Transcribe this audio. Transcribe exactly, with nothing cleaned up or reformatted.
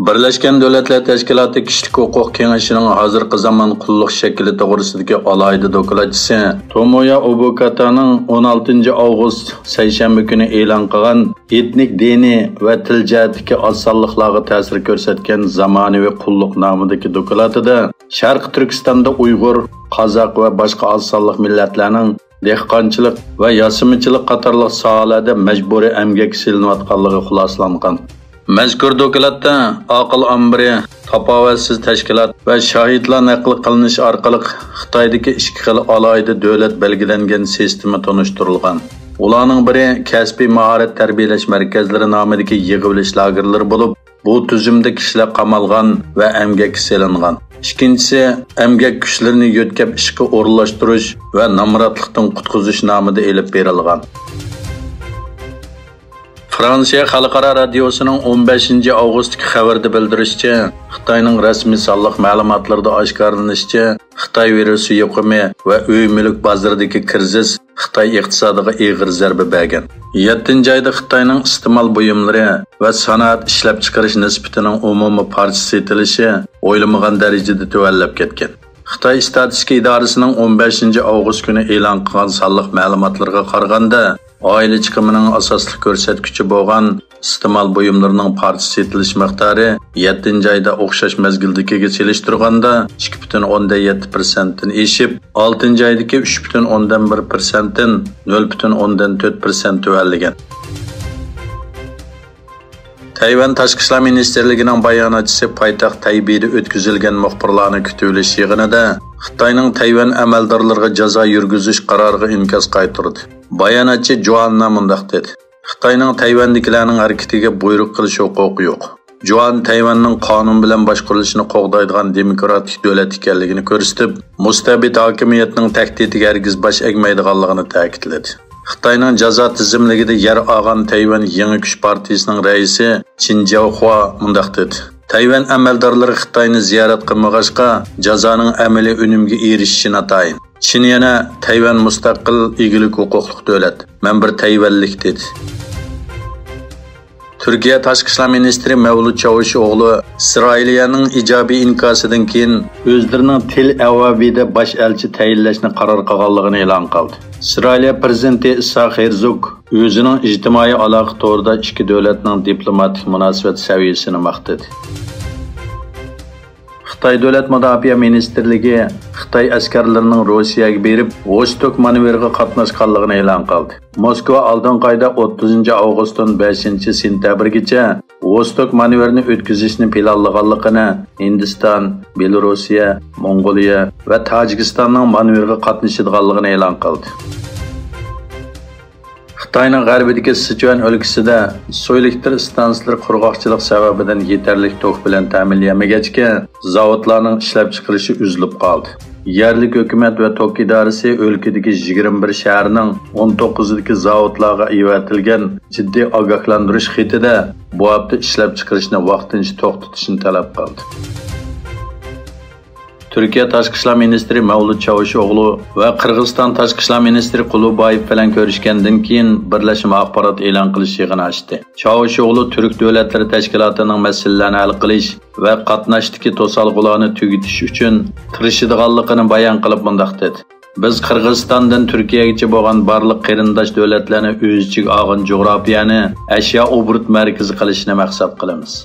بىرلەشكەن دۆلەتلەر تەشكىلاتى كىشىلىك ھوقۇق كېڭىشىنىڭ ھازىرقى زامان قۇللۇق شەكلى توغرىسىدىكى ئالاھىدە دوكلاتچىسى تومويا ئوبۇكاتانىڭ ئون ئالتىنچى ئاۋغۇست سەيشەنبە كۈنى ئېلان قىلغان ئېتنىك، دىنىي ۋە تىل جەھەتتىكى ئاز سانلىقلارغا تەسىر كۆرسەتكەن زامانىۋى قۇللۇق نامىدىكى دوكلاتىدا شەرقىي تۈركىستاندا ئۇيغۇر، قازاق ۋە باشقا ئاز سانلىق مىللەتلەرنىڭ دېھقانچىلىق ۋە ياسىمىچىلىق قاتارلىق ساھەلەردە مەجبۇرىي ئەمگەككە سېلىنىۋاتقانلىقى خۇلاسىلانغان. مەزكۇر دوكلاتتا ئاقىل ئامبىرى، تاپاۋەتسىز تەشكىلات ۋە شاھىتلار نەقىل قىلىنىش ئارقىلىق خىتايدىكى ئىككى خىل ئالاھىدە دۆلەت بەلگىلەنگەن سىستېما تونۇشتۇرۇلغان. ئۇلارنىڭ بىرى كەسپىي ماھارەت تەربىيەلەش مەركەزلىرى نامىدىكى يىغىۋېلىش لاگېرلىرى بولۇپ، بۇ تۈزۈمدە كىشىلەر قامالغان ۋە ئەمگەككە سېلىنغان. ئىككىنچىسى، ئەمگەك كۈچلىرىنى يۆتكەپ ئىشقا ئورۇنلاشتۇرۇش ۋە نامراتلىقتىن قۇتقۇزۇش نامىدا ئېلىپ بېرىلغان. فرانسىيە خەلقئارا رادىيوسىنىڭ ئون بەشىنچى ئاۋغۇستتىكى خەۋىرىدە بىلدۈرۈشىچە، خىتاينىڭ رەسمىي سانلىق مەلۇماتلىرىدا ئاشكارىلىنىشىچە، خىتاي ۋىرۇسى يۇقۇمى ۋە ئۆي مۈلۈك بازىرىدىكى كىرىزىس خىتاي ئىقتىسادىغا ئېغىر زەربە بەرگەن. يەتتىنچى ئايدا خىتاينىڭ ئىستېمال بۇيۇملىرى ۋە سانائەت ئىشلەپچىقىرىش نىسبىتىنىڭ ئومۇمىي پارچە سېتىلىشى ئويلىمىغان دەرىجىدە تۆۋەنلەپ كەتكەن. خىتاي ئىستاتىستىكا ئىدارىسىنىڭ ئون بەشىنچى ئاۋغۇست كۈنى ئېلان قىلغان سانلىق مەلۇماتلىرىغا قارىغاندا، ئائىلە چىقىمىنىڭ ئاساسلىق كۆرسەتكۈچى بولغان ئىستېمال بۇيۇملىرىنىڭ پارچە سېتىلىش مىقدارى يەتتىنچى ئايدا ئوخشاش مەزگىلدىكىگە سېلىشتۇرغاندا ئىككى پۈتۈن ئوندىن يەتتە پىرسەنتتىن ئېشىپ، ئالتىنچى ئايدىكى ئۈچ پۈتۈن ئوندىن بىر پىرسەنتتىن نۆل پۈتۈن ئوندىن تۆت پىرسەنت تۆۋەنلىگەن. تەيۋەن تاشقى ئىشلار مىنىستىرلىكىنىڭ باياناتچىسى پايتەخت تەيبېيدە ئۆتكۈزۈلگەن مۇخبىرلارنى كۈتۈۋېلىش يىغىنىدا خىتاينىڭ تەيۋەن ئەمەلدارلىرىغا جازا يۈرگۈزۈش قارارىغا ئىنكاس قايتۇردى. باياناتچى جۇاننا مۇنداق دېدى: خىتاينىڭ تەيۋەندىكىلەرنىڭ ھەرىكىتىگە بۇيرۇق قىلىش ھوقۇقى يوق. جۇان تەيۋەننىڭ قانۇن بىلەن باشقۇرۇلۇشىنى قوغدايدىغان دېموكراتىك دۆلەت ئىكەنلىكىنى كۆرسىتىپ، مۇستەبىت ھاكىمىيەتنىڭ تەھدىتىگە ھەرگىز باش ئەگمەيدىغانلىقىنى تەكىتلىدى. خىتاينىڭ جازا تىزىملىكىدە يەر ئالغان تەيۋەن يېڭى كۈچ پارتىيىسىنىڭ رەئىسى چىن جياۋخۇا مۇنداق دېدى: تەيۋەن ئەمەلدارلىرى خىتاينى زىيارەت قىلمىغاچقا، جازانىڭ ئەمەلىي ئۈنۈمگە ئېرىشىشى ناتايىن. چىن يەنە تەيۋەن مۇستەقىل، ئىگىلىك ھوقۇقلۇق دۆلەت. مەن بىر تەيۋەنلىك، دېدى. تۈركىيە تاشقى ئىشلار مىنىستىرى مەۋلۇت چاۋۇشئوغلۇ ئىسرائىلىيەنىڭ ئىجابىي ئىنكاسىدىن كېيىن ئۆزلىرىنىڭ تېل ئەۋىۋدە باش ئەلچى تەيىنلەشنى قارار قىلغانلىقىنى ئېلان قىلدى. ئىسرائىلىيە پىرېزىدېنتى ئىسھاق ھېرزوگ ئۆزىنىڭ ئىجتىمائىي ئالاقە تورىدا ئىككى دۆلەتنىڭ دىپلوماتىك مۇناسىۋەت سەۋىيەسىنى ماختىدى. خىتاي دۆلەت مۇداپىئە مىنىستىرلىكى خىتاي ئەسكەرلىرىنىڭ روسىيەگە بېرىپ، ۋوستوك مانېۋىرىغا قاتناشقانلىقىنى ئېلان قىلدى. موسكۋا ئالدىنقى ئايدا ئوتتۇزىنچى ئاۋغۇستتىن بەشىنچى سېنتەبىرگىچە ۋوستوك مانېۋىرىنى ئۆتكۈزۈشنى پىلانلىغانلىقىنى، ھىندىستان، بېلوروسىيە، موڭغۇلىيە ۋە تاجىكىستاننىڭ مانېۋىرغا قاتنىشىدىغانلىقىنى ئېلان قىلدى. خىتاينىڭ غەربىدىكى سىچۈەن ئۆلكىسىدە سۇ ئېلېكتر ئىستانسىلىرى قۇرغاقچىلىق سەۋەبىدىن يېتەرلىك توك بىلەن تەمىنلىيەلمىگەچكە، زاۋۇتلارنىڭ ئىشلەپچىقىرىشى ئۈزۈلۈپ قالدى. يەرلىك ھۆكۈمەت ۋە توك ئىدارىسى ئۆلكىدىكى يىگىرمە بىر شەھەرنىڭ ئون توققۇزىدىكى زاۋۇتلارغا ئەۋەتىلگەن جىددىي ئاگاھلاندۇرۇش خېتىدە بۇ ھەپتە ئىشلەپچىقىرىشنى ۋاقتىنچە توختىتىشنى تەلەپ قىلدى. تۈركىيە تاشقى ئىشلار مىنىستىرى مەۋلۇت چاۋۇشئوغلۇ ۋە قىرغىزىستان تاشقى ئىشلار مىنىستىرى قۇلۇبايېف بىلەن كۆرۈشكەندىن كېيىن بىرلەشمە ئاخبارات ئېلان قىلىش يىغىنى ئاچتى. چاۋۇشئوغلۇ تۈرك دۆلەتلىرى تەشكىلاتىنىڭ مەسىلىلەرنى ھەل قىلىش ۋە قاتناشتىكى توسالغۇلارنى تۈگىتىش ئۈچۈن تىرىشىدىغانلىقىنى بايان قىلىپ مۇنداق دېدى: بىز قىرغىزىستاندىن تۈركىيەگىچە بولغان بارلىق قېرىنداش دۆلەتلەرنى ئۆز ئىچىگە ئالغان جۇغراپىيەنى ئەشيا ئوبوروت مەركىزى قىلىشنى مەقسەت قىلىمىز.